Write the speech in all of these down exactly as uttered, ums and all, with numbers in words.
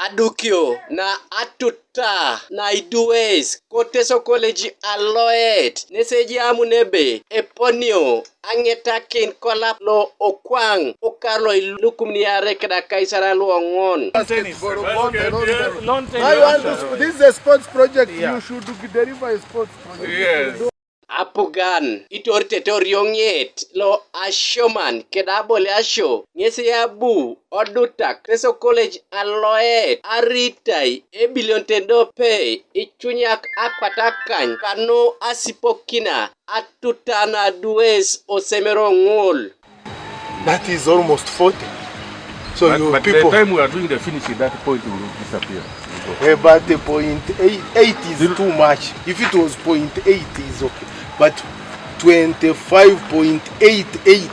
Adukio na atuta na idues ko Teso College aloet, nesi ejamun ebe eponio aŋetakin kolap lo okwaŋ okar lo ilukumin iarek da kaisar luoŋon. Basketball, lawn tennis. Lawn tennis. I want to, this is a sports project. Yeah. You should deliver a sports project. Yes. Apugan itoritete orioŋet lo asioman keda aboliasio ŋes abu odutak Teso College aloet aritai ebilionit edope icunyak akwatakany kanu asipokina atutan adues osemero ŋol. That is almost forty. So but, you but people, the time we are doing the finishing, that point will disappear. Eh, but the point eight, eight is too much. If it was point eight, is okay. But twenty-five point eight eight,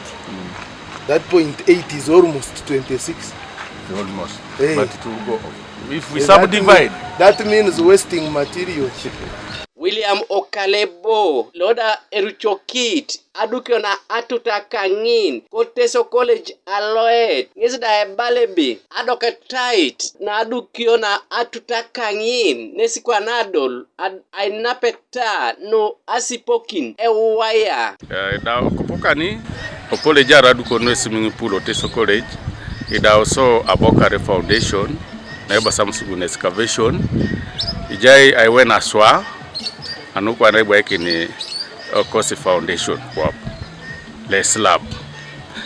that point eight is almost twenty-six. Almost. Eh. But it will go up. If we eh, that subdivide. Means, that means wasting material. William Okalebo, loda erucokit adukio na atuta kaŋin ko Teso College aloet ŋes da ebala ebe adoketait na adukio na atuta kaŋin nesi kwana adol ad-, ainapeta nu asipokin ewaya. Eh, da kopokani, opole ejara adukio nu eswimming pool o Teso College, idauso Abokare Foundation, na ebasa musugun excavation, ijai aiwen aswa, anu kwana ibwaikin, eh, kosi foundation kwap, le slab.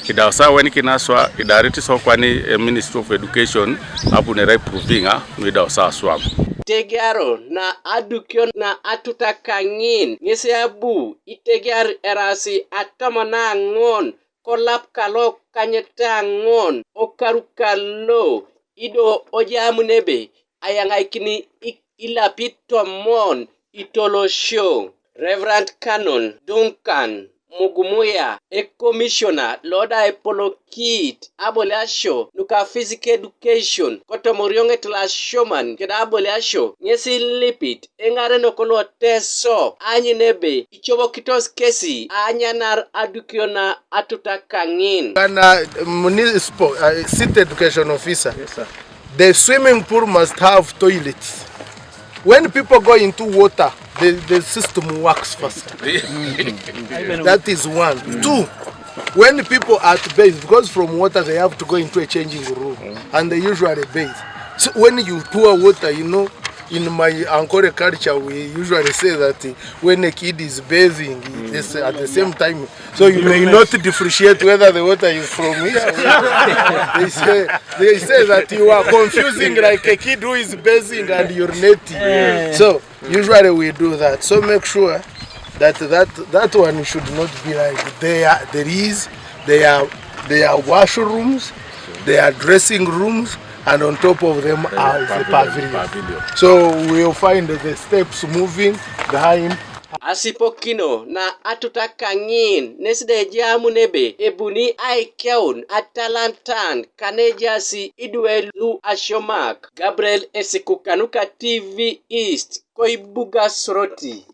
Idausa awenikin aswa, idarit so kwani, eh, Ministry of Education, abu nera improving, ah, nu idausa aswam. Tegearo na adukio na atuta kaŋin, ŋes abu itegear erasi atomon aŋon, kolap kalo kanyit aŋon, okaru kalo, ido ojamun ebe ayaŋaikin i-, ilapit tomon itolosio. Reverend Canon Duncan Mugumuya, ekomisiona loda epolokit aboliasio nuka physical education kotoma orioŋet lo asioman keda aboliasio ŋes ilipit eŋarenok lo Teso aanyun ebe icobokitos kesi aanyanar adukio na atuta kaŋin. Kana municipal, uh, city education officer. Yes, sir. The swimming pool must have toilets. When people go into water, the, the system works faster. That is one. Two, when people are to bathe, because from water they have to go into a changing room, and they usually bathe. So when you pour water, you know, in my Ankole culture, we usually say that, uh, when a kid is bathing, it's at the same time. So you may not differentiate whether the water is from here or here. They say, they say that you are confusing like a kid who is bathing and urinating. So usually we do that. So make sure that that, that one should not be like there. There is, there are, there are washrooms, there are dressing rooms, and on top of them are the pavilion. So we'll find the steps moving behind. Asipokino na atuta kaŋin nesi da ejamun ebe ebuni aikeun atalantan kane ejaas idwe lu asiomak. Gabriel Esiku kanuka T V East, koibuga Soroti.